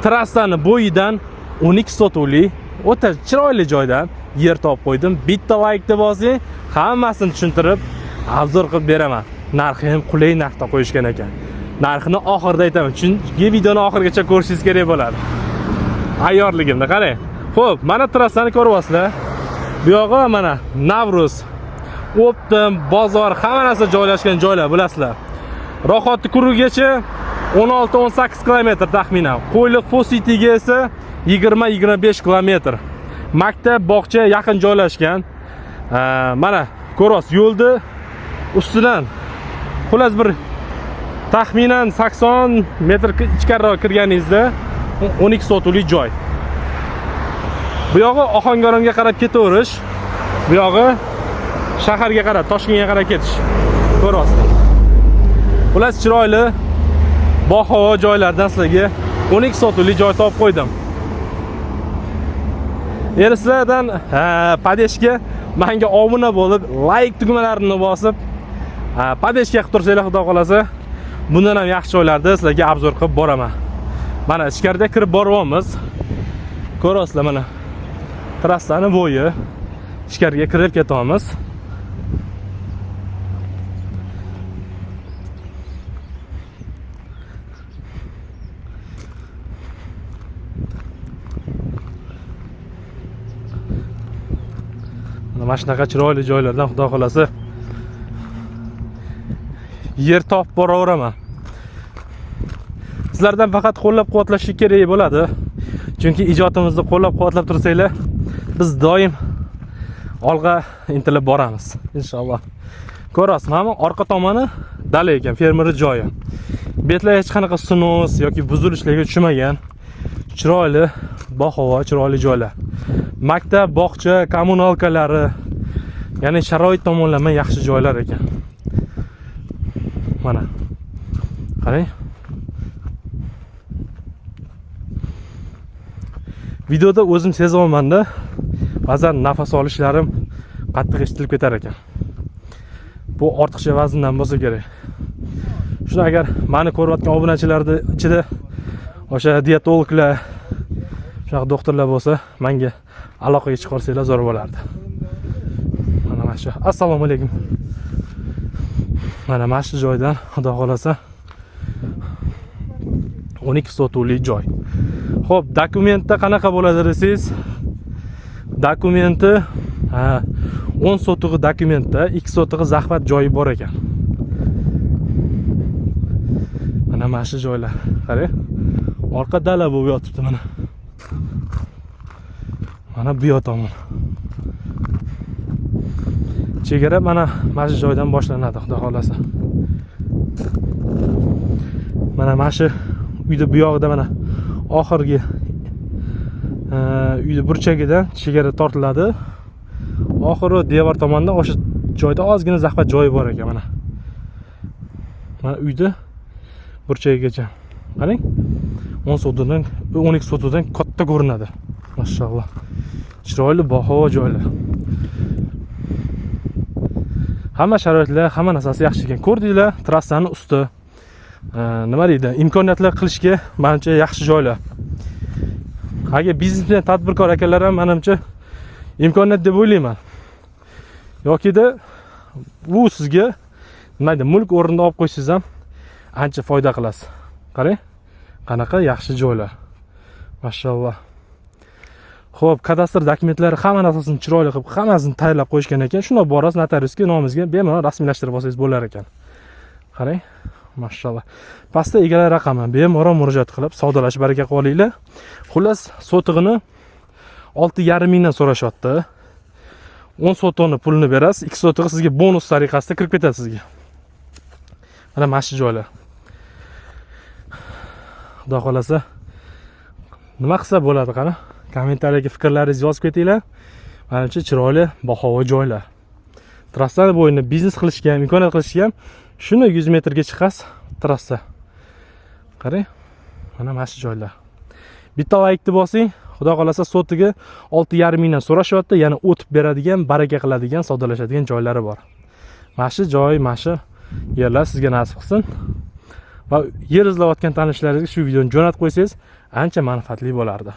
Trassani bo'yidan 12 sotuvli o'ta chiroyli joydan yer topib qo'ydim. Bitta laykni bosing, hammasini tushuntirib, обзор qilib beraman. Narxi ham qulay narxda qo'yishgan ekan. Narxini oxirida aytaman, chunki videoni oxirigacha ko'rishingiz kerak bo'ladi. Ayyorligimni qarang. Xo'p, mana trassani ko'ryapsizlar. Bu yog'i mana Navruz, O'ptim, bozor, hamma narsa joylashgan joylar, bilasizlar. Rohatli Kurugacha 16-18 kilometr taxminan. Qo'yliq Fositiga esa 20-25 kilometr. Maktab, bog'cha yaqin joylashgan. Mana ko'ryapsiz, yo'lni ustidan xullas bir taxminan 80 metr ichkariroq kirganingizda 12 sotuvli joy. Bu yog'i Ohangaronga qarab ketaverish, bu yog'i shaharga qarab, Toshkentga qarab ketish. Ko'ryapsizlar. Xullas chiroyli bohavo joylardan sizlarga 12 sotuvli joy topib qo'ydim. Endi sizlardan поддержка, menga obuna bo'lib, layk tugmalarini bosib, поддержка qilib tursanglar, xudo xolasa, bundan ham yaxshi joylarda sizlarga обзор qilib boraman. Mana ichkarida kirib boryapmiz. Ko'ryapsizlar, mana trassani bo'yi, ichkariga kirib ketyapmiz. Mana shunaqa chiroyli joylardan xudo xolasa yer topib boraveraman. Sizlardan faqat qo'llab-quvvatlash kerak bo'ladi. Chunki ijodimizni qo'llab-quvvatlab tursanglar, biz doim olg'a intilib boramiz inshaalloh. Ko'rasiz, mana orqa tomoni dala ekan, fermer joyi. Betlar hech qanaqa снос yoki buzilishlarga tushmagan. Chiroyli bohavo, chiroyli joylar. Maktab, bog'cha, kommunalkalari, ya'ni sharoit tomonlama yaxshi joylar ekan. Mana. Qarang. Videoda o'zim sezyapman-da, ba'zan nafas olishlarim qattiq eshitilib ketar ekan. Bu ortiqcha vazndan bo'lsa kerak. Shuni agar meni ko'rayotgan obunachilarning ichida o'sha dietologlar, shunaqa doktorlar bo'lsa, menga aloqaga chiqib olsanglar zo'r bo'lardi. Mana shu. Assalomu alaykum. Mana shu joydan xudo xolasa 12 sotuvli joy. Xo'p, dokumentda qanaqa bo'ladi desangiz, dokumenti, ha, 10 sotug'i dokumentda, 2 sotug'i захват joyi bor ekan. Mana shu joylar. Qarang. Orqa dala bo'lib yotibdi mana. Mana bu yoq tomon. Chegara mana shu joydan boshlanadi, xudo xolasa. Mana shu uyda bu yog'ida mana oxirgi uyni burchagidan chegara tortiladi. Oxiri devor tomonda o'sha joyda ozgina захват joyi bor ekan mana. Mana uyda burchagigacha. Qarang. 10 sotixdan, 12 sotixdan katta ko'rinadi. Mashalloh. Chiroyli bohavo joylar. Hamma sharoitlar, hamma narsasi yaxshi ekan. Ko'rdinglar, trassani usti. Nima deydi? Imkoniyatlar qilishga manimcha yaxshi joylar. Agar biznesmen, tadbirkor akalar ham manimcha imkoniyat deb o'ylayman. Yokida bu sizga nima deydi, mulk o'rnida olib qo'ysangiz ham ancha foyda qilasiz. Qarang, qanaqa yaxshi joylar. Mashalloh. Xo'p, kadastr dokumentlari hamma narsasini chiroyli qilib, hammasini tayyorlab qo'yishgan ekan. Shundoq borasiz notariusga, nomingizga bemalol rasmiylashtirib olsangiz bo'lar ekan. Qarang, mashalloh. Pastda egalar raqami, bemalol murojaat qilib, savdolashib baraka qilib olinglar. Xullas, sotig'ini 6,5 mingdan so'rashyapti. 10 sotixni pulini berasiz, 2 sotig'i sizga bonus tariqasida kirib ketadi sizga. Mana shu joylar. Xudo xolasa nima qilsa bo'ladi, qani? Kommentariyaga fikrlaringizni yozib ketinglar. Manimcha chiroyli bahavo joylar. Trassani bo'yini biznes qilishga ham, imkoniyat qilishga ham shuni 100 metrga chiqasiz trassa. Qarang. Mana shu joylar. Bitta laykni bosing, xudo xolasa sotiga 6,5 mingdan so'rashyapti, yana o'tib beradigan, baraka qiladigan, savdolashadigan joylari bor. Mana shu joy, mana shu yerlar sizga nasib qilsin. Va yer izlayotgan tanishlaringizga shu videoni jo'natib qo'ysangiz, Ancha manfaatli bo'lardi.